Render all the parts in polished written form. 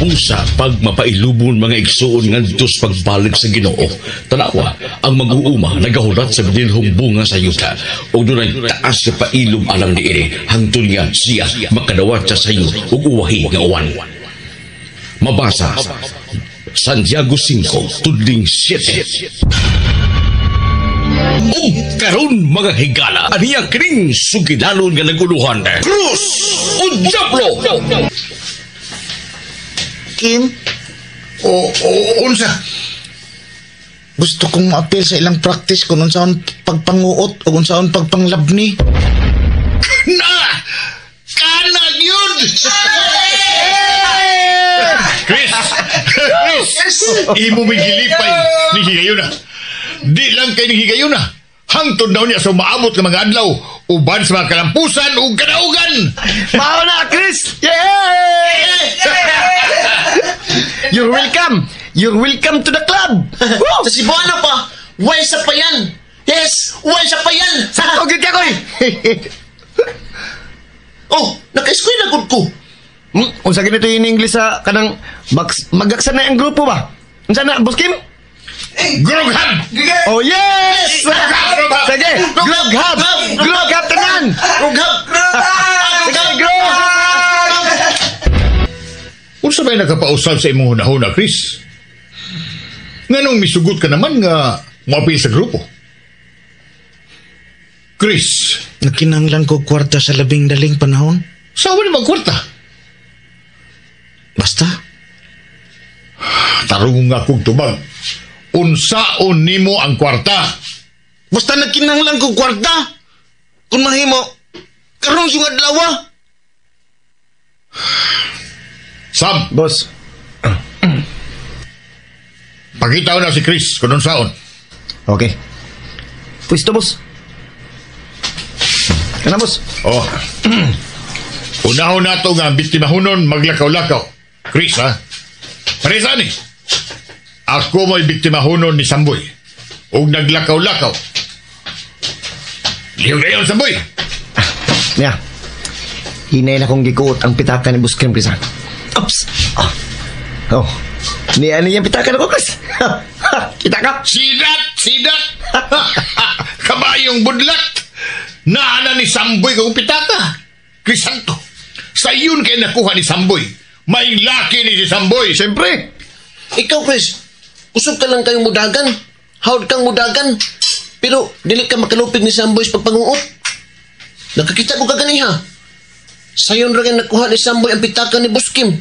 Busa pagmapailubon, mga igsuon, ngadto sa pagbalik sa Ginoo. Tanawa, ang mag-uuma nagahulat sa binilhong bunga sa yuta ug dunay taas sa pailob alang niini hangtod nga siya makadawat sa sayo ug uwahi nga uwan. Mabasa Santiago 5 tudling 7. Ug karon, mga higala, aniya kining sugilanon nga naguluhan, Krus o Diablo! Kim, O, unsa? Gusto kong maapil sa ilang practice kung unsaon pagpanguot o unsaon pagpanglabni. Na! Kana yun! Chris! Chris! Imo may gilipay ni higayuna. Di lang kay ni higayuna. Hangtod daw niya sa umaabot nga mga adlaw uban sa mga kalampusan ug kadaugan. Mao na, Chris! Yeah! You're welcome! You're welcome to the club! Woo! Sa Cebuano pa, way sa payan. Yes, way sa payan. Sakto gyud ka, koy! Oh, naka-eskwela gud ko. Unsa ganito in English sa kanang magaksa na ang grupo ba? Unsa na, Boss Kim? Groghab! Oh, yes! Sige, Groghab! Groghab tanan! Groghab! Sige, Grog! Unsa may nakapausab sa imong hunahuna, Chris? Nganong misugot ka naman nga moapil sa grupo? Chris, Nagkinahanglan ko kwarta sa labing daling panahon. Sa ni magkwarta? Basta, Tarong nga kog tubag. Unsaon nimo ang kwarta? Basta nagkinahanglan ko kwarta. Kung mahimo, karon yung adlaw. Sam, Boss, pakita na si Chris kung unsaon. Okay. Pwesto, boss. Kana, boss. Oh. Unahon nato nga ang biktimahunon maglakaw-lakaw. Chris, ha? Parehas ani. Ako mo'y biktimahunon ni Samboy. Ug naglakaw-lakaw. Lihok na yun, Samboy. Niya. Hinay na kong gikuot ang pitaka ni Boss Kim, Chris, ha? Oops! Oh. Oh. Ni ano yung pitaka na ko, Chris? Kita ka? Sidat! Sidat! Kabayong budlat! Naana ni Samboy kong pitaka. Crisanto, sa iyon kay nakuha ni Samboy. May laki ni si Samboy. Siyempre. Ikaw, Chris, kusog ka lang kayong mudagan. Hawd kang mudagan. Pero dili ka makalupig ni Samboy sa pagpanguot. Nakakita ko kaganiha. Sayon ra kay nakuha ni Samboy ang pitaka ni Boss Kim.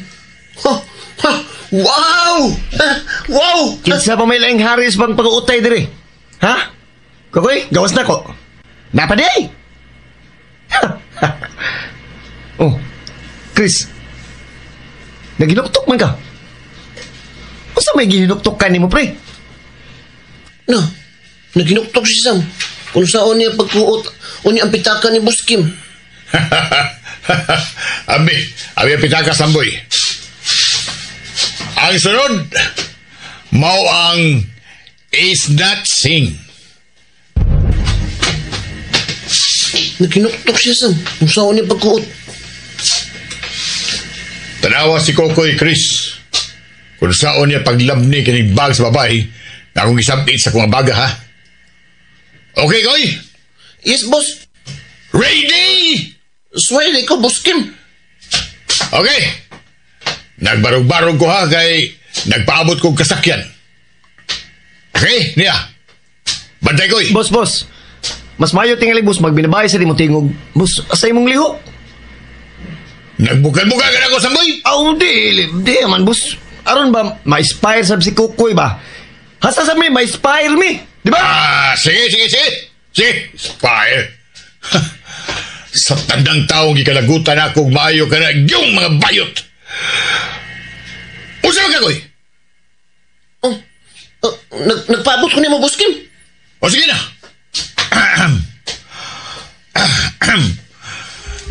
Ha! Ha! Wow! Ha! Wow! Kinsa pa may laing haris bang pag-uutay diri? Ha? Kokoy, gawas na ko. Napa di ay? Oh, Chris. Naginuktok man ka. Unsa may gihinuktok ka nimo, pre? Na, naginuktok si Sam. Kung saan niya pagkuot, unya ang pitaka ni Boss Kim. Abi, abi ang pitaka, Samboy. Ang sunod, mao ang is not sing. Naginuktok siya, Sam. Kung saan niya pagkuot. Tanawa si Kokoy, Chris. Kung saan niya paglabni kinig bag sa babae, na akong isabit sa kong baga, ha? Okay, Koy? Yes, boss. Ready? Swele ko, Boss Kim. Okay. Nagbarog-barog ko ha kay nagpaabot kong kasakyan. Okay, niya. Bantay, Koy. Boss, boss. Mas mayo tingali, boss, magbinabay sa di mo tingog. Boss, sa imong liho. Nagbukal-bukal ka na ko, Samboy. Aw, di, di man, boss. Aron ba, ma-inspire sab si Kukoy ba? Hasta sa mi, ma-inspire mi. Di ba? Ah, sige, sige, sige. Sige, fire. Sa tandang taong gikalagutan ako, maayo ka na yung mga bayot. Unsa man ka, Koy? Oh, oh, nagpaabot ko nimo, Boss Kim. O sige na.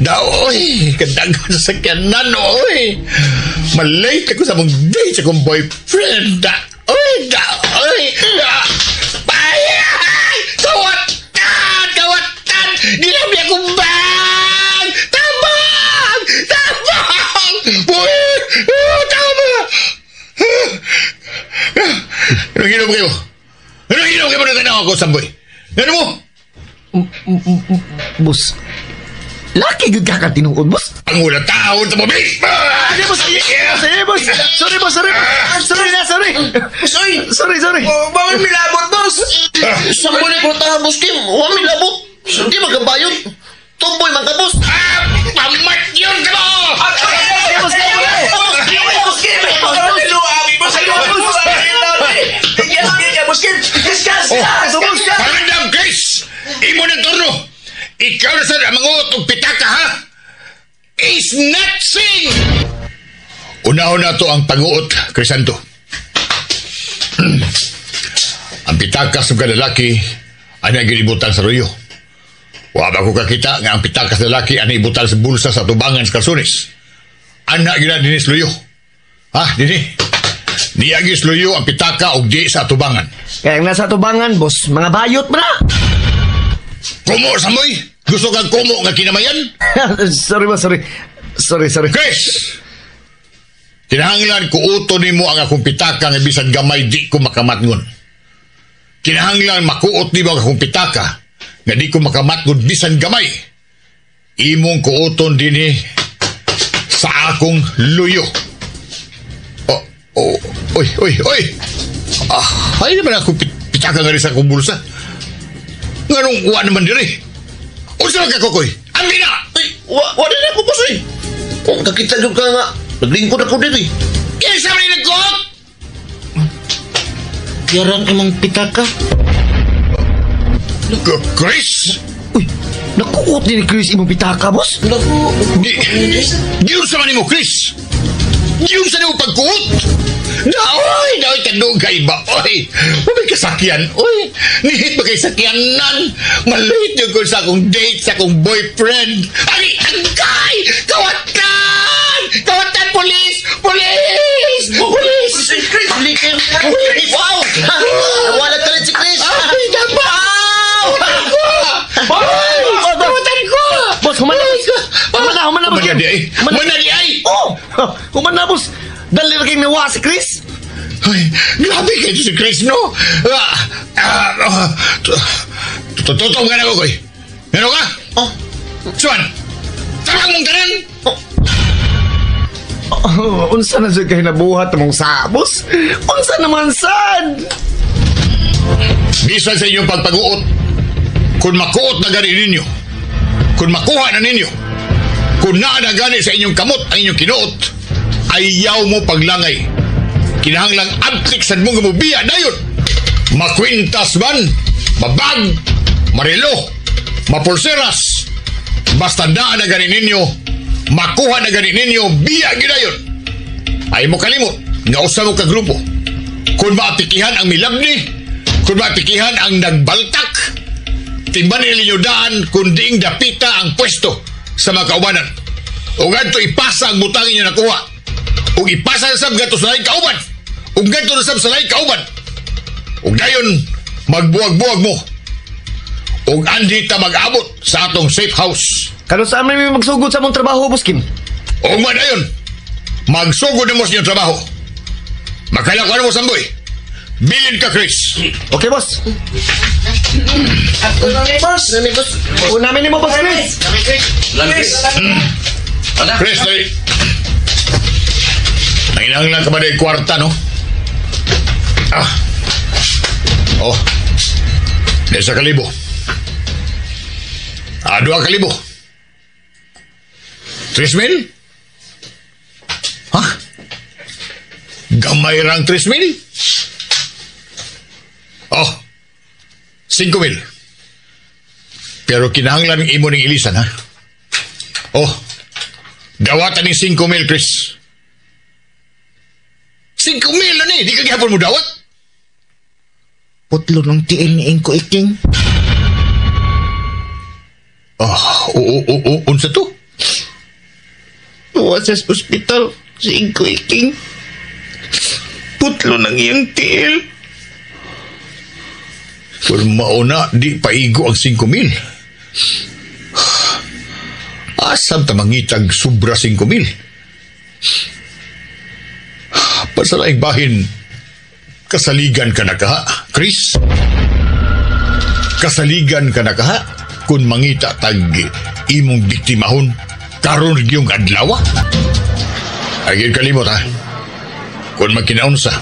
Daoy, kadagan sa sakyanan, oy. Malate ako sa mong date sa akong boyfriend. Oy, daoy. Ay, kawatan, kawatan. Ginabi akong bag. Tabang, tabang. Uy, oh, tama. Anong hinom kayo? Anong hinom kayo na tanaw ako, Samboy? Ano mo? Boss, laki gyud ka katinuod, boss. Ang wala taon sa mobil! Sige, boss. Sige, boss. Sorry, boss. Sorry. Sorry na, sorry. Boss, oy! Sorry, sorry. Oh, bakit milabot, boss? Samboy na kwartahan, Boss Kim. Wa mi labot. Di magabayot. Tumboy man ka, boss. Ah! Pamat yun ka mo! Sige, boss. Boss Kim! Boss Kim! Yes, Oh, Parandam, Chris! Imo ng turno! Ikaw na sa manguot og pitaka, ha? Is not sing! Unahon na to ang panguot, Crisanto. Ang pitaka sa mga lalaki ay naginibutan sa ruyo. Wa ba ko kakita nga ang pitaka sa lalaki ay ibutan sa bulsa sa tubangan sa kalsunis. Ana gina dinis luyo. Ha, dini? Niagis luyo ang pitaka og di sa tubangan. Kaya ang nasa tubangan, boss, mga bayot mo na. Kumo, Samoy! Gusto kang kumo nga kinamayan? Sorry, boss. Sorry. Sorry, sorry. Chris! Kinahanglan kuuto nimo ang akong pitaka nga bisan gamay di ko makamatngon. Kinahanglan makuot nimo ang akong pitaka nga di ko makamatngon bisan gamay. Imong kuuton dinhi sa akong luyo. Oh, oh, oy, oy, oy. Ah, ay naman ako pitaka nga rin sa akong bulsa. Nganong wa naman diri? Unsa man ka, Kokoy? Ambi na! Ay, wa din ako, boss, oy. Kung kakita gyud ka nga, naglingkod ako diri. Kinsa man nagkuot? Yarang imong pitaka. Chris? Uy, nakuot din ni Chris imong pitaka, boss. Naku. Di, giunsa man nimo, Chris? Giunsa nimo pagkuot? Naoy, naoy, kadugay ba? Oy, may kasakyan, oy. Nihit ba kay sakyanan? Malate yung ko sa akong date, sa akong boyfriend. Ay, agay! Kawatan! Kawatan, police! Police! Police! Chris! Chris! Wow! Wala ka rin si Chris! Ay, dabaw! Ay, kawatan ko! Boss, humana. Humana, humana, boss. Humana di ay! Humana. Humana di ay! Oh! Humana, boss. Dali na kayong nawa si Chris. Ay, grabe kayo si Chris, no? Totoo nga na ko, koy. Meron ka? Oh. Suan, tabang mong tanan! Oh, unsa na siya kayo nabuhat mong sa, boss? Unsa naman sad? Bisan sa inyong pagpag-uot, kung makuot na gani ninyo, kung makuha na ninyo, kung naa na gani sa inyong kamot ang inyong kinuot, ayaw mo paglangay. Kinahanglang abtik sa mong mubiya dayon. Makwintas man, mabag, marilo, mapulseras, basta naa na gani ninyo, makuha na gani ninyo, biya gidayon. Ay mo kalimot, nga usa mo ka grupo. Kung maapikihan ang milabni, kung maapikihan ang nagbaltak, timban ninyo daan kung diing dapita ang pwesto sa mga kaubanan. O ganto ipasa ang butang inyo nakuha. O ipasa na sab ganto sa laing kauban. O ganto na sab sa laing kauban. O dayon, magbuwag-buwag mo. O andi ta mag-abot sa atong safe house. Kano sa amin may magsugod sa mong trabaho, boss Kim? O nga dayon, magsugod na mo sa inyong trabaho. Makailang mo, Samboy. Bilin ka, Chris. Okay, boss. Boss! Nami, boss. Unamin ni mo, boss Chris. Chris. Chris, dali. Nanginahanglan ka ba na kwarta, no? Ah. Oh. Desa kalibo. Ah, 2,000. 3,000? Ha? Gamay rang 3,000? Oh. 5,000. Pero kinahanglan ng imo ning ilisan, ha? Oh. Dawatan ning 5,000, Chris. 5,000 na ni, di ka gihapon mo dawat. Putlo ng tiil ni Ingko Iking. Ah, oo, oo, oo, unsa to? Tuwa sa ospital si Ingko Iking. Putlo ng iyang tiil. Kung mauna, di paigo ang 5,000. Asam ta mangitag sobra 5,000? Pasalaing bahin, Kasaligan ka na kaha, Chris? Kasaligan ka na kaha kung mangita tag imong biktimahon karon gyung adlaw? Ay kalimot ha. Kung magkinaunsa,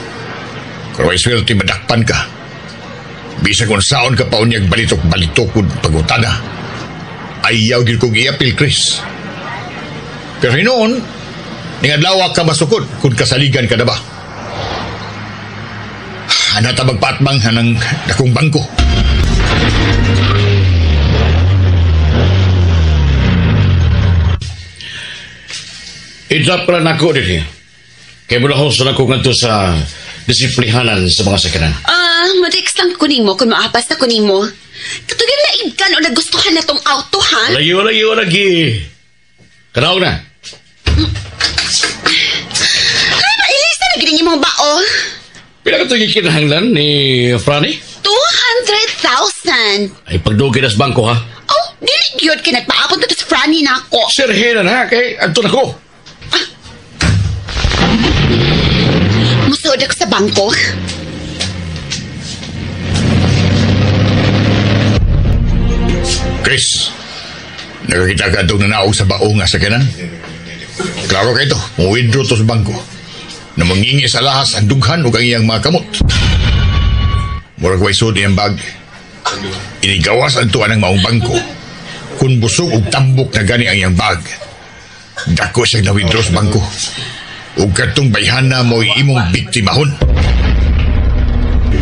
kung may swerte madakpan ka. Bisag kung saon ka paunyag balitok-balitok kung pagutana, ayaw gyud kong iapil, Chris. Pero hinoon, ning adlaw ka masukod kung kasaligan ka na ba. Ana ta magpaatbang hanang dakong bangko. I-drop pala nako dito. Kaya mula sa nako ngadto sa disiplihanan sa mga sakyanan. Matext lang kunin mo kung maapas na kunin mo. Katugin na ibkan o nagustuhan na tong auto, ha? Lagi, lagi, lagi. Kanaog na. Ay, mailis na nagiling yung mga bao. Pila ka ito kinahanglan ni Franny? 200,000. Ay, pagdugay na sa bangko, ha? Oh, dili yun. Kinagpaabot na to sa Franny na ako. Sir, hina na, kay anto na ko. Ah. Musuod ako sa bangko. Chris, nakakita ka itong nanaog sa bao nga sa kanan? Klaro ka ito, mo-withdraw to sa bangko. Na mangingi sa lahas ang dughan o ang iyang mga kamot. Murag way sud iyang bag. Inigawas ang tuwan ng maong bangko. Kung busog og tambok na gani ang iyang bag. Dako siyang na-withdraw sa bangko. Ug katong bayhana mo'y imong biktimahon.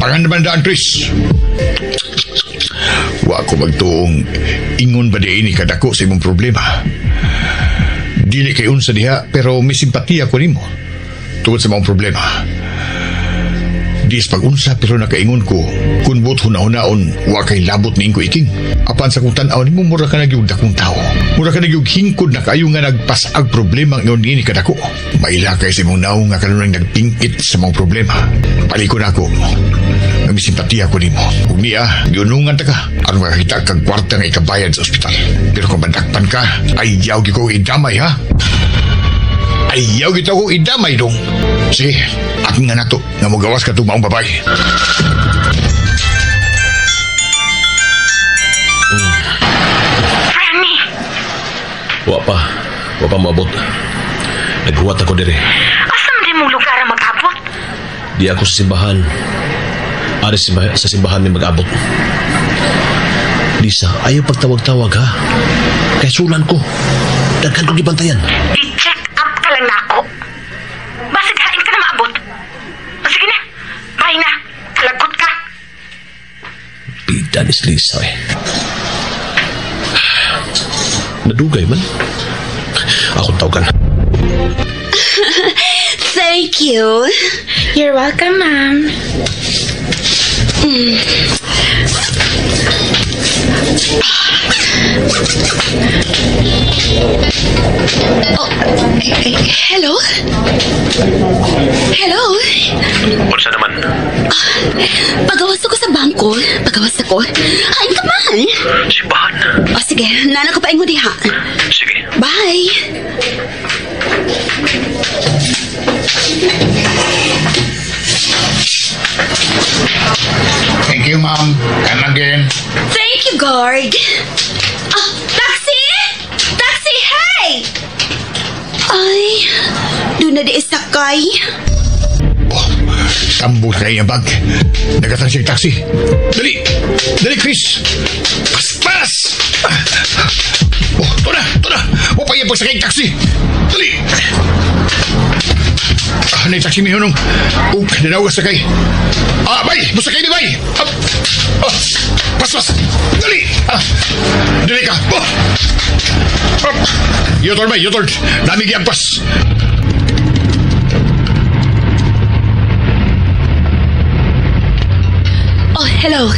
Pangandamandaan, Chris. Wa ko magtuong ingon ba di ini kadako sa imong problema. Dili kay unsa diha pero may simpatiya ko nimo tungod sa maong problema. Dis pag-unsa pero nakaingon ko kun but huna-hunaon wa kay labot ni ko iking. Apan sa kung tan-aw nimo mura ka nagyug dakong tawo. Mura ka nagyug hingkod na kaayo nga nagpasag problema ang ingon niini kadako. Maila kay sa imong naong nga kanunay nagpingkit sa maong problema. Palikon ako. May simpatiya ko nimo. Ug niya, giunungan ta ka. Aron makakita kag kwarta nga ikabayad sa ospital. Pero kung madakpan ka, ayaw gyud ko idamay, ha? Ayaw gyud ko idamay dong. Sige, akin nga nato nga mogawas ka tong maong babae. Franny! Wa pa. Wa pa moabot. Naghuwat ako dire. Asa man di mong lugar ang mag-abot? Di ako sa simbahan. Ari sa simbahan may mag-abot. Lisa, ayaw pagtawag-tawag ha. Kay sulan ko. Daghan kong gibantayan. I-check up ka lang na ako. Basig hain ka na maabot. Sige na. Bye na. Kalagot ka. Bida ni Lisa eh. Nadugay man. Akong tawagan. Thank you. You're welcome, ma'am. Oh, hello? Hello? Unsa naman? Pagawas ako sa bangko. Pagawas ako. Hain ka man. Simbahan. O sige, nana ko pa ingon diha. Sige. Bye. Thank you, ma'am. Come again. Thank you, guard. Ah, taxi! Taxi, hey! Ay, doon na di isakay. Oh, tambok na iyang bag. Nagatang siyang taxi. Dali! Dali, Chris! Pas! Pas! Oh, ito na! Ito na! O pa iyang pagsakay taxi! Dali! Ah, na taxi mihunong. Oh, nanaw ka sakay. Ah, bay! Musakay ni bay! Ah, ah, pas, pas! Dali! Ah, dali ka! Oh! Oh. U-turn, bay! U-turn! Dami giyagpas! Oh, hello.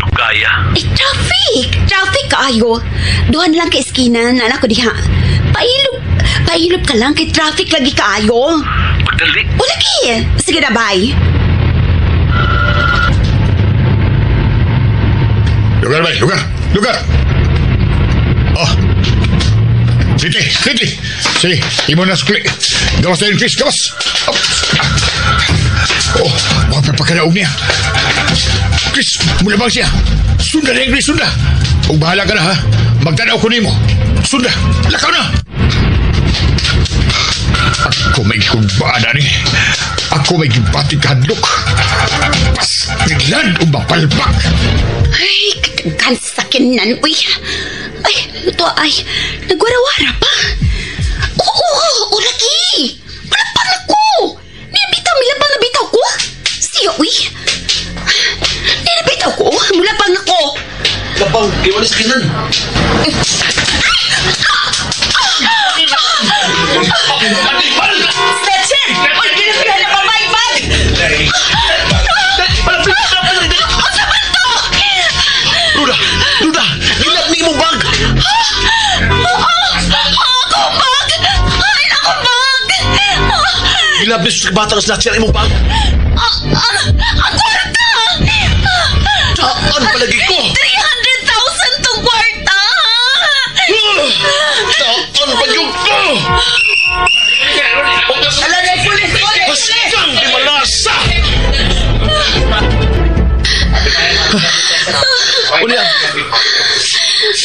Dugaya. Eh, traffic! Traffic kaayo. Duhan lang kay eskina, nana ko diha. Pailop, pailop ka lang kay traffic lagi kaayo. Pagdali. O lagi! Sige na, bye. Lugar, bay! Lugar! Lugar! Oh! Sige, sige! Sige, imo na sukli. Gawas na yun, Chris! Gawas! Oh! Oh, mga papakan. Pagkadaog niya. Chris, mulabang siya. Sunda na Chris, sunda. Ug bahala ka na ha. Magtanaw ko nimo. Sunda, lakaw na. Ako may kumbaan ani. Ako may gibatig kahadlok. Pastilan o mapalpak. Ay, kataghan sa sakinan, uy. Ay, ito ay, nagwarawara pa. Oo, oo, lagi. Malapang ako. Nabitaw, milabang na bitaw ko. Siya, uy. Nabitaw ko, mulabang ako. Labang, kay wala sakinan. Snatcher! Uy, ginapihan na pa, bag! Unsa man to? Ruda! Ruda! Gilap ni imong bag! Ako bag! Ay, ako bag! Gilap ni sa batang snatcher imong bag! Ang kwarta! Saan palagi ko? 300,000 tong kwarta! Saan pa yung ko? Ala na, pulis! Pulis! Hastang di malasa! Unya,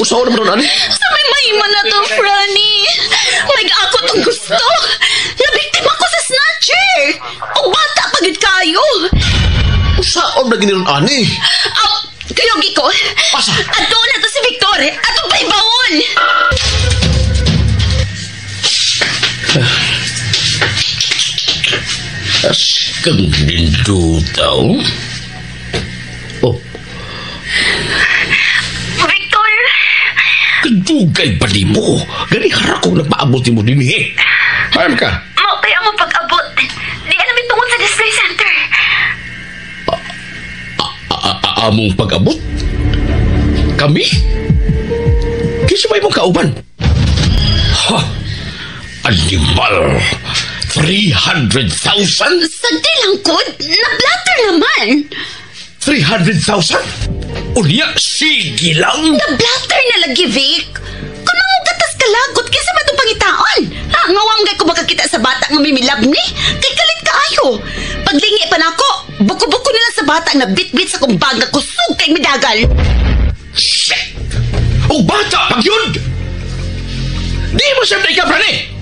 usaw naman ron, ani? Sa may mahima na to, Franny. May ako tong gusto. Nabiktima ko sa snatcher. O bata pa gid kayo. Usaon na gini ron, ani? Aw, kuyog ko. Asa? Ato na to si Victor. Ato pa ibawon. Askang nindutaw. Oh, Victor! kadugay pa di mo. Gani harakong nagpaabot ni mo din eh. Hayam ka. Mao kaya mo pag-abot. Di alam tungod sa display center. Among pag-abot? Kami? Kinsa may mong kauban? Ha! Animal! 300,000? Sagdi lang ko. Nablatter naman. 300,000? Unya, sige lang! Nablatter na lagi, Vic. Kung mangugatas kalagot, kinsa ba itong pangitaon? Ha, ngawang gay ko makakita sa bata nga may milab ni. Kay kalit kaayo. Paglingi pa nako, buko-buko nila sa bata nga bit-bit sa kong bag nga kusog kay midagal. Shit! O bata, pag yun! Di mo siya na ikaw, Franny!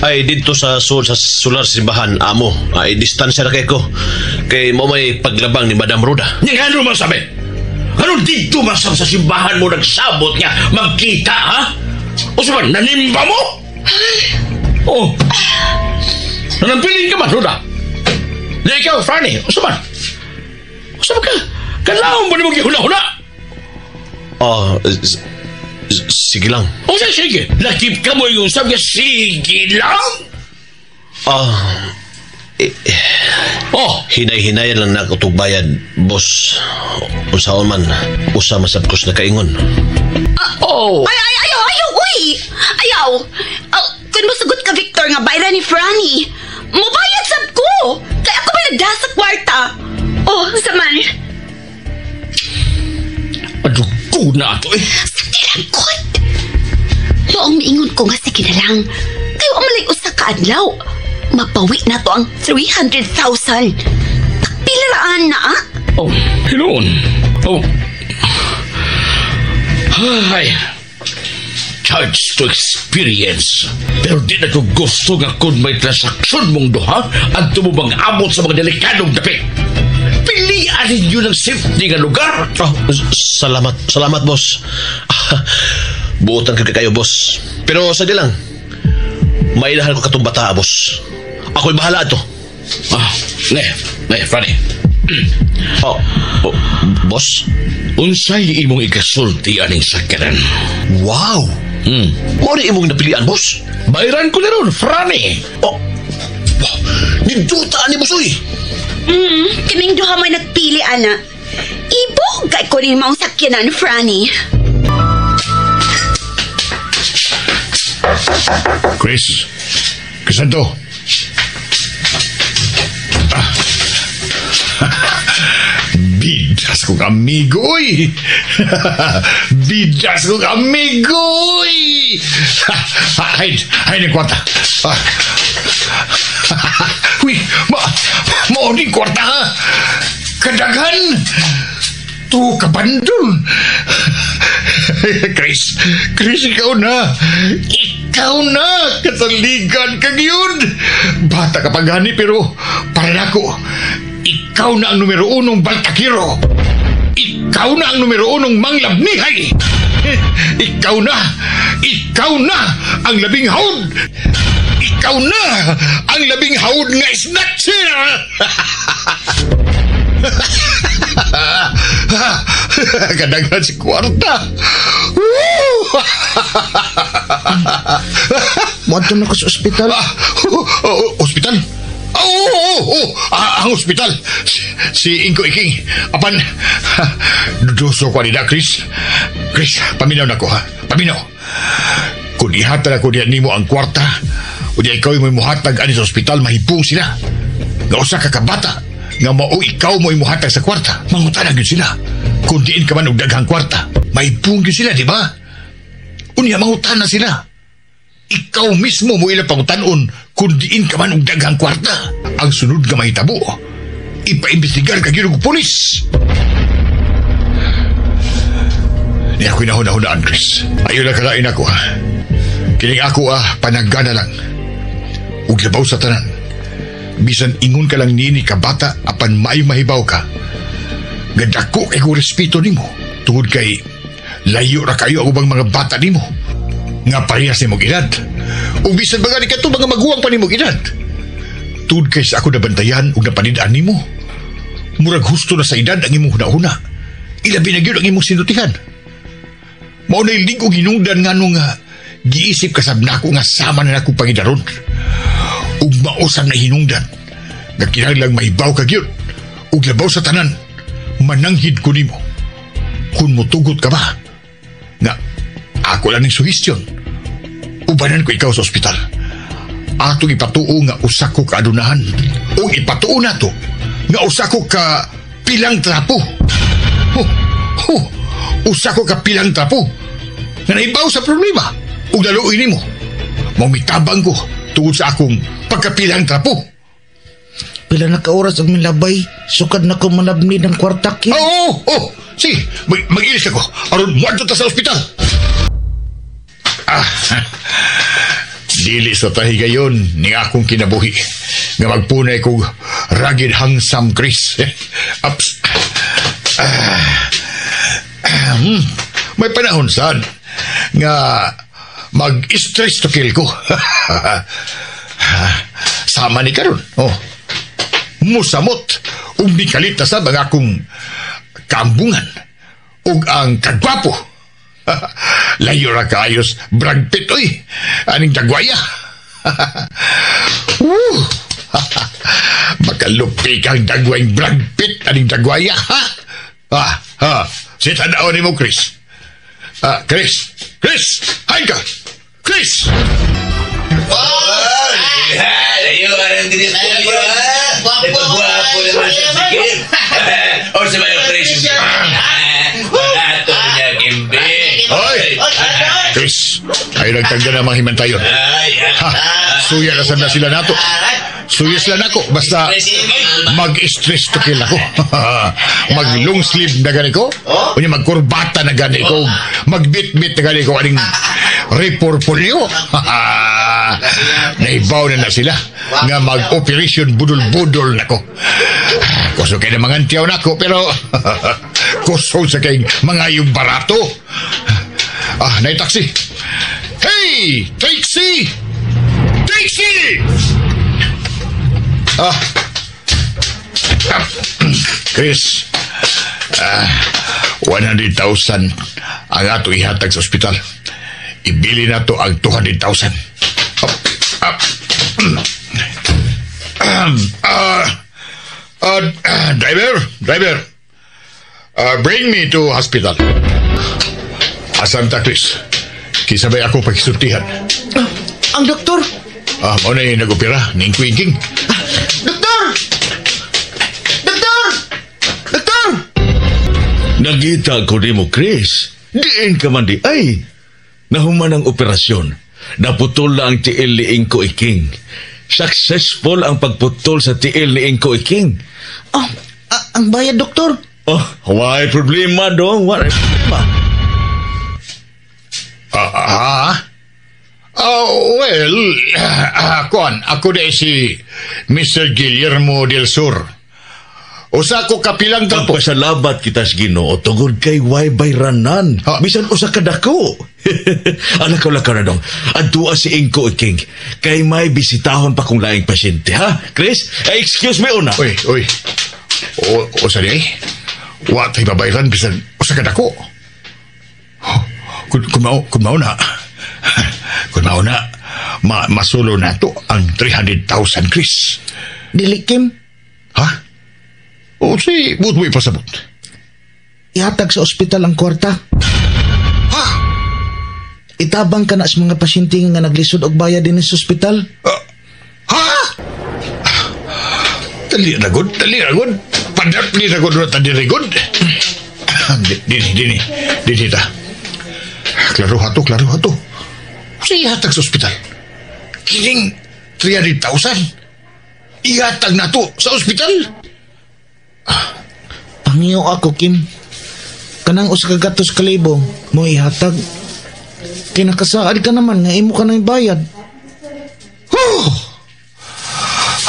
Ay dito sa sul sa solar simbahan amo. Ay distansya ra kay ko. Kay mo may paglabang ni Madam Ruda. Nga ano man sabi? Ano dito man sa simbahan mo nagsabot nga magkita, ha? O sabi, nanimba mo? Oh. Nanampiling ka man, Ruda. Di ikaw, Franny, o sabi? O sabi ka, kailangan mo ni mo gihuna-huna? Sige lang. O siya, sige. Lakip ka mo yung sabi sige lang? Oh, Hinay-hinayan lang na ako bayad, boss. Usaon man, usa masabkos na kaingon. Oh. Ay, ay, ayaw, ayaw, uy! Ayaw! Kung mosugot ka, Victor, nga bayra ni Franny, mubayad sab ko! Kaya ako may nagdala sa kwarta. Oh, saman. Adugo na ato eh. Sa tilangkot. Maong miingon ko nga sige na lang. Kayo ang malay usa ka adlaw. Mapawi na to ang 300,000. Pilaraan na ah. Oh, hinuon. Oh. Ay. Charge to experience. Pero di na ko gusto nga kung may transaksyon mong duha at tumubang abot sa mga delikadong dapit. Pilian ninyo ng safety nga lugar. Oh, salamat, salamat, boss. Buotan ka kayo, boss. Pero sa di lang, mailahan ko katong bata, boss. Ako'y bahala ato. Ne, Franny. Oh, boss? Unsay imong ikasulti aning sakyanan? Wow! Mao ni imong napilian, boss? Bayran ko na ron, Franny. Oh, wow. Ninduta ni boss, uy. Kaming duha may nagpili, ana. Ibo, kay ko rin maong sakyanan, Franny. Chris, Crisanto. Bidas kong amigo, uy! Bidas kong amigo, uy! Hain, hain ang kwarta. Uy, Mao ni kwarta ha. Kadaghan. Tu kabandol. Chris, Chris, ikaw na. Ikaw na. Kataligan kag yun. Bata ka pa gani, pero para nako, ikaw na ang numero unong baltakiro. Ikaw na ang numero unong manglabnihay. Ikaw na. Ikaw na ang labing hawd. Ikaw na ang labing hawd nga snatcher. Kadaghan si kwarta. Woo! Muadto na ko sa ospital. Ospital? Oo. Ang ospital. Si Ingko Iking. Apan, duduso ko nila, Chris. Chris, paminaw na ko, ha? Paminaw. Kung ihatag ako diyan nimo ang kwarta, o di ikaw mo'y muhatag ani sa ospital, mahipong sila. Nga usa ka kabata, nga mao ikaw mo'y muhatag sa kwarta, mangutana gyud sila. Kung diin ka man og daghang kwarta, mahipong gyud sila, di ba? Unya, mangutana sila. Ikaw mismo mo ilang pangutanon kung diin ka man og daghang kwarta. Ang sunod nga mahitabo, ipaimbestigar ka gyud og pulis. Ni ako'y nahuna-hunaan, Chris. Ayaw lang kalain ako, ha? Kining ako, panagana lang. Ug labaw sa tanan. Bisan ingon ka lang nini ka bata, apan maayo mahibaw ka. Gadako kay ko respeto nimo. Tungod kay layo ra kayo ang ubang mga bata nimo. Nga parehas nimong edad. Ug bisan ba gani kadto mga maguwang pa nimong edad. Tungod kay sa ako nabantayan ug napanid-an nimo. Murag husto na sa edad ang imong hunahuna. Ilabi na gyud ang imong sinultihan. Mao na'y lig-og hinungdan nga nung giisip kasab nako nga sama na nako pangidaron. Ug mausab na hinungdan nga kinahanglang mahibaw ka gyud ug labaw sa tanan mananghid ko nimo. Kun motugot ka ba nga ako lang ning suhestyon, ubanan ko ikaw sa ospital. Atong ipatuo nga usa ko ka adunahan ug ipatuo nato nga usa ko ka pilang trapo. Usa ko ka pilang trapo nga naibaw sa problema ug laluoy nimo. Maumitabang ko tungod sa akong pagkapilang trapo. Pila na ka oras ang milabay, sukad na ko malabni ng kwarta, Kim. Oo. Sige, mag-ilis ako. Aron, muadto ta sa ospital. Dili sa tahigayon ni akong kinabuhi nga magpunay kog rugged handsome Chris. Ups. May panahon sad nga mag-stress to kill ko. Sama ni karon. Oh. Musamot ug nikalit na sab ang akong kaambungan ug ang kagwapo. Layo ra kaayos Brad Pitt oy. Aning dagwaya. Woo! Makalupi kang dagwayng Brad Pitt aning dagwaya, ha? Ha. Si tanaw nimo, Chris. Chris. Chris, hain ka. Chris. Hoy! Chris, ay nagtagda na mga himantayon. Ha, suya na na sila nato. Suya sila nako, basta mag-stress to kill ako. Mag-long sleeve na gani ko, unya magkurbata na gani ko, magbit-bit na gani ko, aning repurpulyo. Naibaw na sila nga mag-operation budol-budol nako. Kusog kay na mga antiyaw nako, pero kusog sa kay mga yung barato. Nay taxi. Hey, taxi! Taxi! Chris, 100,000 ang ato ihatag sa ospital. Ibili na to ang 200,000. Driver, bring me to hospital. Asam ta, Chris? Kisabay ako pakisultihan. Ang doktor? Mao na yung nag-opera, ning Quinking. Doktor! Doktor! Doktor! Nagita ko di mo, Chris. Diin ka man di. Ay, nahuman ang operasyon. Naputol na ang tiil ni Ingko Iking. Successful ang pagputol sa tiil ni Ingko Iking. Oh, ang bayad, doktor. Oh, why problema dong? Why problema? Oh, well, kuan, ako na si Mr. Guillermo del Sur. Usa ko kapilang trapo. Magpasalamat kita sa Ginoo tungod kay way bayranan. Ha? Bisan usa ka dako. Alakaw-lakaw na dong. Adtua si Ingko Iking. Kay may bisitahon pa kong laing pasyente, ha? Chris, eh, excuse me una. Uy, uy. O, o sa di ay? Wa tay babayran bisan usa ka dako. Kung mao na, masulo na to ang 300,000, Chris. Dili, Kim. Ha? O si, buot mo ipasabot. Ihatag sa ospital ang kwarta. Ha? Itabang ka na sa mga pasyente nga naglisod og bayad din sa ospital. Ha? Dali na gud, dali na gud. Padapli na gud, dali gud. Dini, dini, dini ta. Klaro hato, klaro hato. Sa ihatag sa ospital? Kining 300,000. Ihatag na to sa ospital? Pangyo ako, Kim. Kanang usa ka gatos kalibo mo ihatag. Kinakasaad ka naman nga imo ka nang bayad. Oh!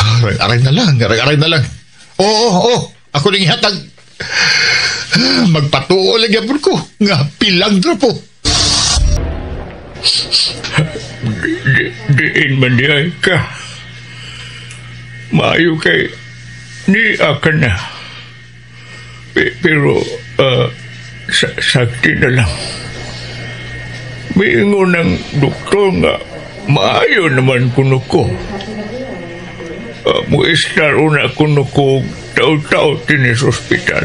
Aray, aray na lang, aray, aray na lang. Oo, oo, oo. Ako nang ihatag. Magpatuo lang yapon ko. Nga pilang trapo. Diin man di ay ka. Maayo kay ni ka na. Pero sakti na lang. Miingon ng doktor nga maayo naman kuno ko. Muistar una kuno ko tao-tao dinhi sa ospital.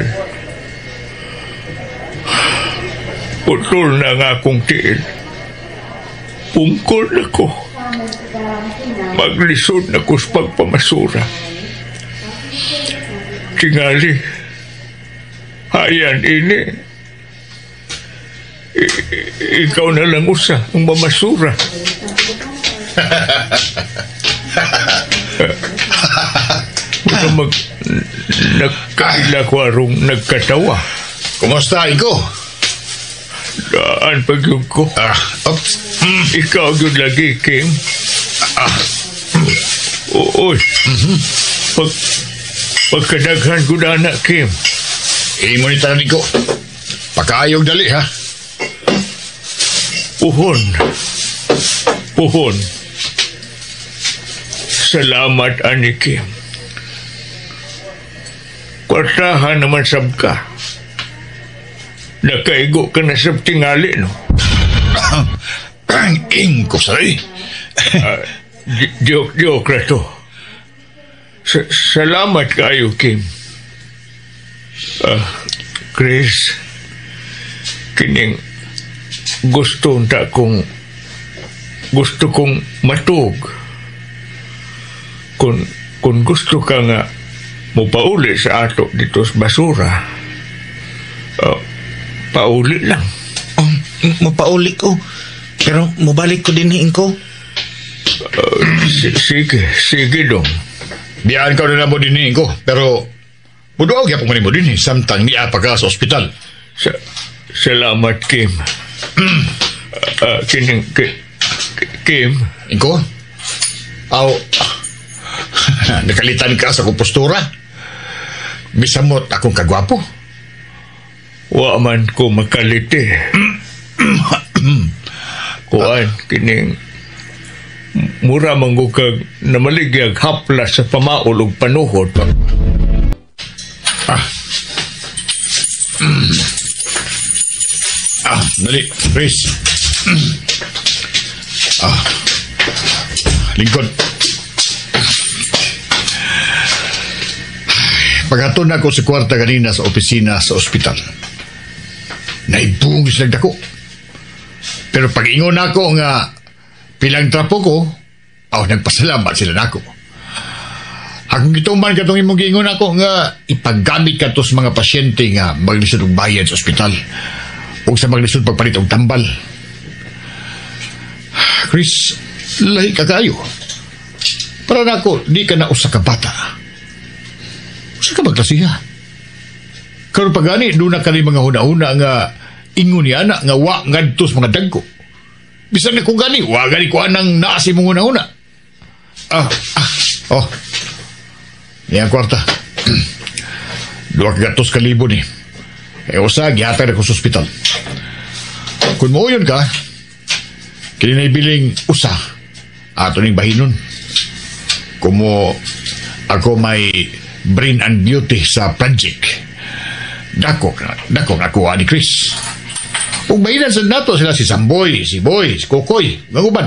Putol na nga akong tiil. Pungkol na ko. Maglisod na ko sa pagpamasura. Tingali, hayan ini. Ikaw na lang usa ang mamasura. Muna mag nagkaila ko arong nagkatawa. Kumusta, Iko? Daan pag yun ko. Oops. Ikaw yun lagi, Kim. Uy. Pagkadaghan ko na, anak, Kim. Imo ni tanan ko. Pakaayog dali, ha? Puhon. Puhon. Salamat, ani Kim. Kwartahan naman sab ka. Nakaigo ka na sa tingali, no? Ingko, saray. Joke na to. Salamat kayo, Kim. Chris, kining gusto kong matug. Kung gusto ka nga mopauli sa ato dito sa basura, pauli lang. Oh, mopauli ko. Pero mobalik ko din ko. Sige dong. Biyaan ka na mo din ko. Pero buduaw gyapon ko nimo din samtang niya pa ka sa ospital. Salamat, Kim. Kining Kim. Inko? Aw, nakalitan ka sa akong postura. Bisamot akong kagwapo. Wa man ko makaliti. Kuan, kining mura man ko kag namaligyag haplas sa pamaol og panuhot. Dali, Chris. Lingkod. Paghatod na ako sa kwarta kanina sa opisina sa ospital. Naibungis lang dako. Pero pag-ingon ako nga pilang trapo ko, nagpasalamat sila nako. Akong gituman katong imong giingon ako nga ipaggamit ka to sa mga pasyente nga maglisod og bayad sa ospital o sa maglisod pagpalit og tambal. Chris, lahi ka kayo. Para nako, di ka na usa ka bata. Usa ka magklasiha. Karon pa gani, doon na ka ni mga huna-huna nga ingon ni ana nga wa ngadto sa mga dagko. Bisan na kung gani, wa gani ko anang naa sa imong huna-huna. Oh. Niya ang kwarta. 200,000 ni. Eh, usa, gihatag na ko sa ospital. Kung muuyon ka, kini na ibiling usa, ato ning bahinon. Kumo ako may brain and beauty sa project. Dako na kuha ni Chris. Ug bahinan sa nato sila si Samboy, si Boy, si Kokoy, mga uban.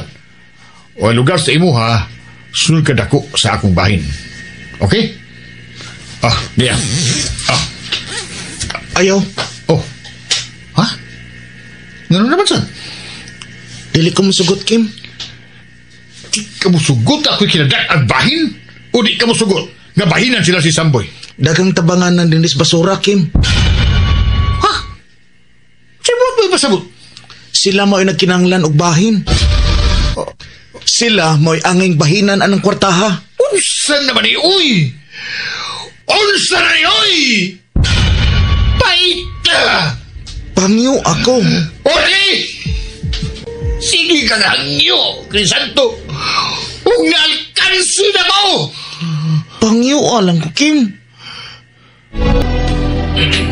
O ang lugar sa imuha, sunod ka dako sa akong bahin. Okay? Ah, diya. Ah. Ayaw. Oh. Ha? Ngano naman sad? Dili ko musugot, Kim. Di ka musugot ako'y kinadak ang bahin? O di ka musugot? Nga bahinan sila si Samboy. Dagang tabangan ng dinis basura, Kim. Ha? Siya mo pasabot? Sila mo'y nagkinanglan og bahin. Sila mo'y anging bahinan anang kwartaha. Unsa naman ni uy? Unsa na ni uy? Paita! Pangyo ako. Ori! Sige ka nga hangyo, Crisanto. Ug naalkansi na ko! Pangyo alang ko, Kim.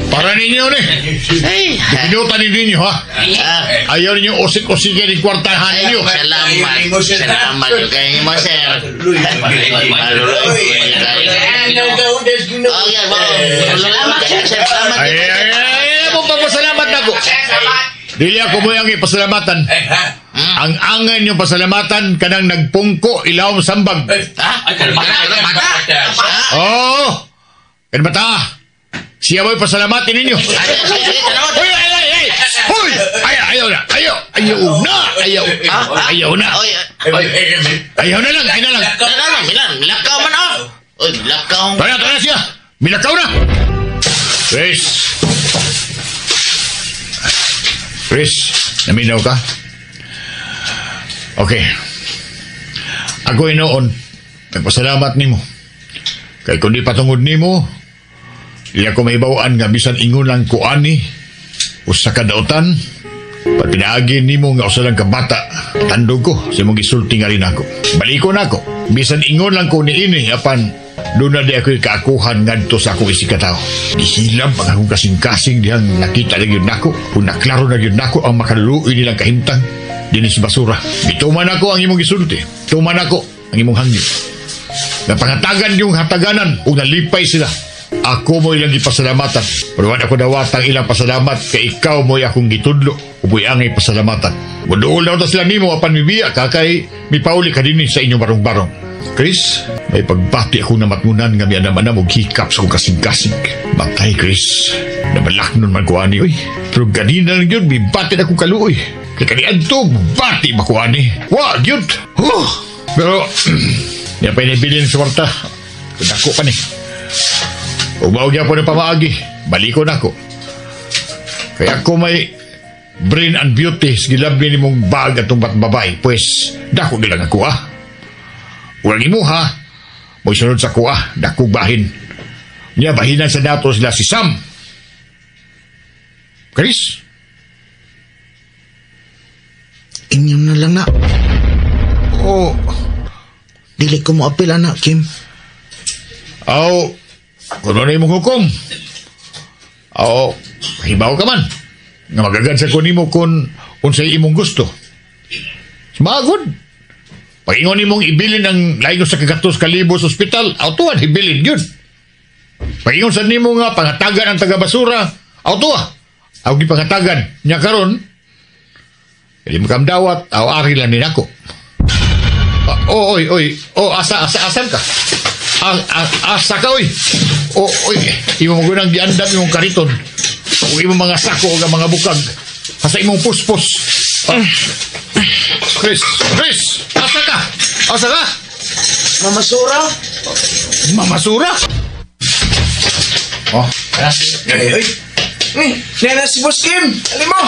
Para ninyo ni. Dipinutan ninyo, ha? Ayaw ninyo usik-usikin yung kwartahan ninyo. Salamat. Salamat kayo mo, sir. Ay, ay, ay, mo papasalamat na ko. Dili ako mo yung ipasalamatan. Ang angan yung pasalamatan kanang nagpungko ilawom sambag. Oo. Kan bata. Siya mo'y pasalamatin ninyo. Hoy, ay, ay, ay! Hoy! Ay, ayaw na! Ayaw! Ayaw na! Ayaw! Ayaw na! Ayaw na lang! Ayaw na lang! Milakaw man, oh! Uy, milakaw! Tara, tara siya! Milakaw na! Chris! Chris, naminaw ka? Okay. Ako inoon, nagpasalamat nimo. Kay kundi patungod nimo, di ako maibawaan nga bisan ingon lang ko ani usa ka dautan pag pinaagi nimo nga usa lang ka bata, tandog ko sa imong gisulti nga rin ako. Baliko na ako. Bisan ingon lang ko niini apan doon na di ako'y kaakuhan ngadto sa akong isikataw. Gihilam ang akong kasing-kasing dihang nakita na yun nako. Kung naklaro na yun nako ang makaluluoy nilang kahimtang dinis basura. Gituman ako ang imong gisulti. Tuman ako ang imong hangyo. Napangatagan yung hataganan ug nalipay sila. Ako mo ilang gipasalamatan. Pero wala ko dawatang ilang pasalamat kay ikaw mo'y akong gitudlo. Uboy angay pasalamatan. Muduol na sila nimo apan mibiya ka kay mipauli ka dinhi sa inyong barong-barong. Chris, may pagbati akong namatngunan nga mianam-anam og hikap sa akong kasing-kasing. Matay, Chris. Nabalak nun man ko ani, oy. Pero ganina lang yun, mibati na akong kaluoy. Kaya kaniadto, bati ba ko ani? Wa, yun. Huh. Pero, niya pa inibilin sa kwarta. Dako pa ni. Umaw niya po ng pamaagi. Baliko na ako. Kaya ako may brain and beauty sa gilabni ni mong bag at itong batbabay. Pues, dako gilang ako, ah. Walang imuha. Mo'y sunod sa kuha. Dako bahin. Niya, bahinan sa dato sila si Sam. Chris? Inyo na lang na. Oh. Dili ko mo apil, anak, Kim. Aw, kung ano imong hukom. Aw, hibaw ka man. Nga magagad sa kunimo kung unsay imong gusto. Magod. Pag-ingon nimong ibilin ang layo sa 100,000 sa ospital, aw tuwan, ibilin yun. Pag-ingon sa nimo nga pangatagan ang taga-basura, aw tuwa. Aw gipangatagan niya karon. Dili mo kamdawat, aw ari lang din ako. Oh, oy, oy. Oh, asa, asa, asan ka? Asa ka, oy. Oh, oy. Imo mo gunang giandam imong kariton. O imong mga sako o mga bukag. Asa imong puspos. Chris, Chris, asa ka? Asa ka? Mamasura? Mamasura? Oh. Ay, ay. Nena si Boss Kim. Alim mo.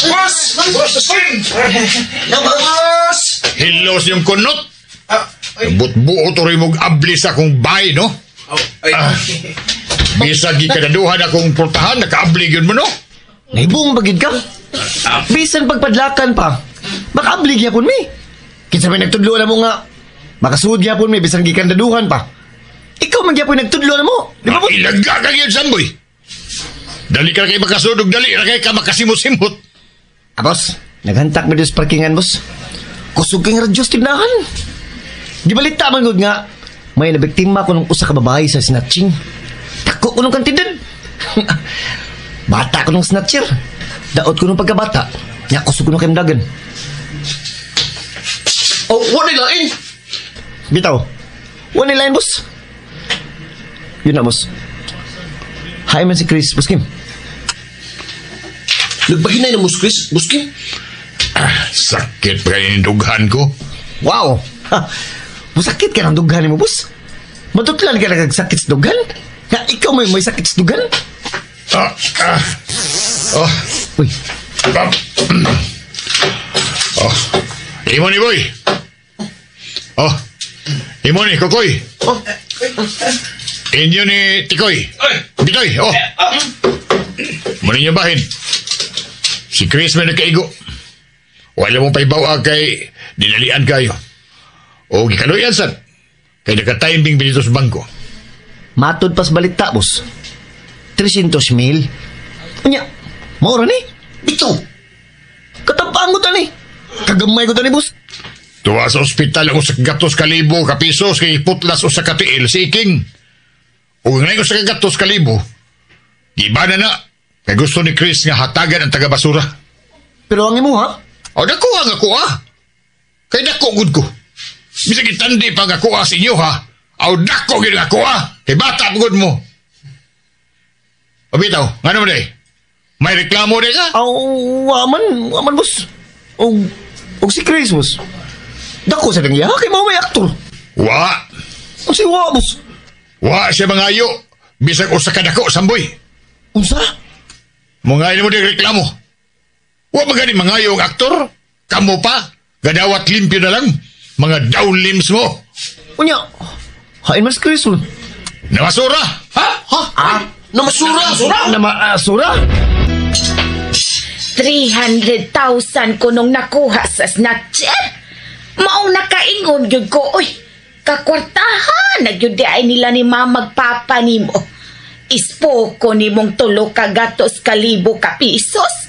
Boss! Boss Kim! Boss! Hello siyong kunot. Butbuo to rin mong abli sa akong bahay, no? Bisag gikanaduhan akong portahan, nakaabli yun mo, no? Naibong bagid ka. Bisan pagpadlakan pa. Makaabli gyapon mi. Kinsa may nagtudlo na mo nga. Makasuod gyapon mi bisan gikandaduhan pa. Ikaw man gyapon nagtudlo na mo. Di ba, boss? Ilaga ka gyud, Samboy. Dali ka na kay makasuod ug dali na kay ka makasimot-simot. Ah, boss, naghantak mi sa parkingan, boss. Kusog kay radyo sa tindahan. Gibalita man gud nga may nabiktima ko ng usa ka babae sa snatching. Dako ko nung kantidad. Bata ko nung snatcher. Daot ko nung pagkabata. Nya kusog ko nung kayong. Oh, wala lain. Bitaw. Wala lain, boss. Yun na, boss. Hi man si Chris, boss Kim. Nagbahinay na mo, Chris, boss Kim. Sakit pa kayo dughan ko. Wow! Ha, musakit ka ng dughan mo, boss. Matutlan ka na sakit sa dughan? Nga, ikaw may sakit sa dughan? Oh. Uy. Oh. Imo ni, boy. Oh. Imo ni, Kokoy. Oh. Inyo ni Tikoy. Bitoy, oh. Muna niyo bahin. Si Chris may nagkaigo. Wala mong paibawa kay dinalian kayo. O gikaluyan sad. Kay naka-timing binito sa bangko. Matod pas balita, boss. 300,000. Unya, maura ni. Bito. Katapaan ko tani. Kagamay ko tani, boss. Tuwa sa ospital ang usa ka gatos kalibo ka pesos kay putlas usa ka tiil si King. O ngayon usa ka gatos kalibo. Giba na na. Kay gusto ni Chris nga hatagan ang taga-basura. Pero ang imo, ha? O nakuha nga kuha. Kay dako gud ko. Bisag itandi pa nga kuha sa inyo, ha? O dako gid nga kuha. Kay bata gud mo. O bitaw, ngano man day? May reklamo day ka? Aw, waman, boss. Og si Chris, boss. Dako sa nang kay mao may aktor. Wa. Ang si wa, boss. Wa siya mangayo. Bisag usa ka dako, Samboy. Unsa? Mga mo di reklamo. Wa magani mangayo ang aktor. Kamo pa. Gadawat limpyo na lang. Mga down limbs mo. Unya, hain mas Chris, oh. Namasura. Ha? Ha? Ah? Namasura? Namasura? 300,000 ko nung nakuha sa snatcher. Maong nakaingon gyud ko, oy. Kakwartahan na gyud di ay nila ni mamagpapa nimo. Ispoko nimong tulo ka gatos kalibo ka pisos.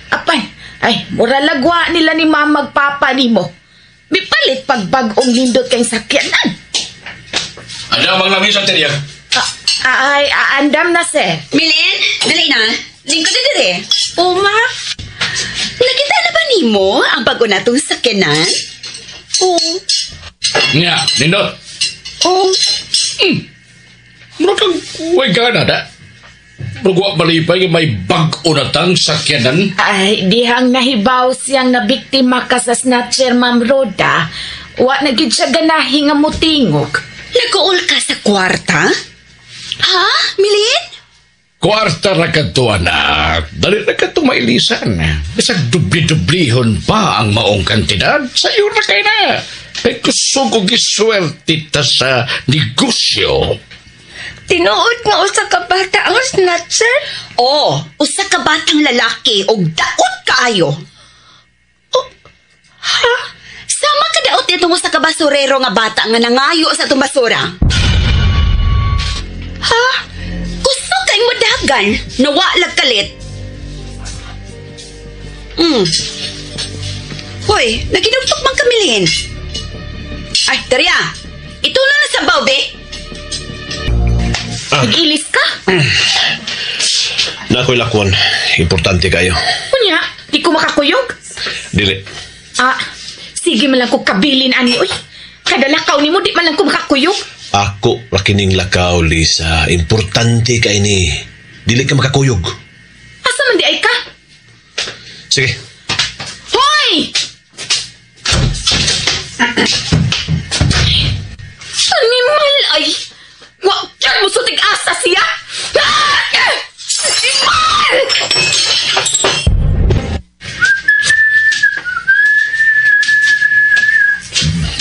Apan, ay, mura lagwa nila ni mamagpapa nimo. Mipalit pagbag-ong lindot kay sakyanan. Andam ang lamisa, Teria. Ay, andam na, sir. Milin, dali na. Lingkod na dire. Uma? Nakita na ba nimo ang bago natong sakyanan? Oo. Nya, nindot. Oo. Mura kang way gana da. Mura wa malipay may bag-o na tang sakyanan. Ay, dihang nahibaw siyang nabiktima ka sa snatcher, Ma'am Roda. Wa na gid siya ganahi nga mutingog. Nag-uul ka sa kwarta? Ha, Milin? Kwarta ra kadto, anak. Dali na kadto mailisan. Bisag dubli-dublihon pa ang maong kantidad, sayo na kay na. Kay kusog og giswerte ta sa negosyo. Tinuod nga usa ka bata ang snatcher? Oo, usa ka batang lalaki og daot kaayo. Oh, ha? Sama ka daot nitong usa ka basurero nga bata nga nangayo sa atong basura. Ha? Kusog kay mudagan, nawa kalit. Hoy, naginugtok man kamilhin. Ay, Terya, ito na na sa baw, be. Nag-ilis ka? Nakoy lakwan, importante kayo. Unya, di ko makakuyog? Dili. Ah, sige man lang ko kabilin ani, uy. Kada lakaw nimo di man lang ko makakuyog. Ako rakining lakaw, Lisa. Importante kay ni. Dili ka makakuyog. Asa man di ay ka? Sige. Hoy! Animal ay! Wa kyan mo sutig asa siya! Animal!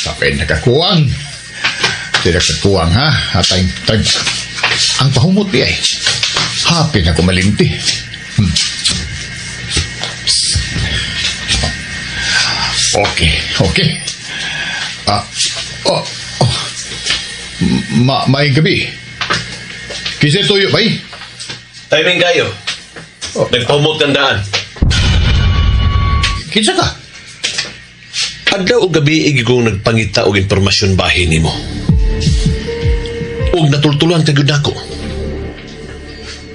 Tapay na ka. kakuwang. Sila kakuwang, ha? Atay, tag. Ang pahumot di ay. Happy na kumalinti. Okay, okay. Ah, oh, oh. May gabi. Kisa tuyo, bay? Timing kayo. Oh. Nagpahumot kang daan. Kinsa ka? Adlaw o gabi igi kong nagpangita og impormasyon bahin nimo. Ug natultulan ka gyud nako.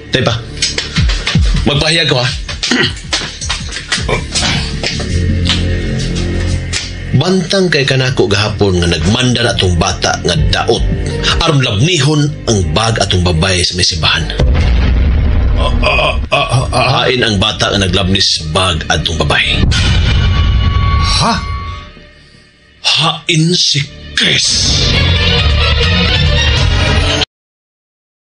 Teba. Magpahayag ko ha. Bantang kay kanako gahapon nga nagmanda na atong bata nga daot aron labnihon ang bag atong babae sa may simbahan. Hain ang bata nga naglabnis bag atong babae. Ha? Hain si Chris.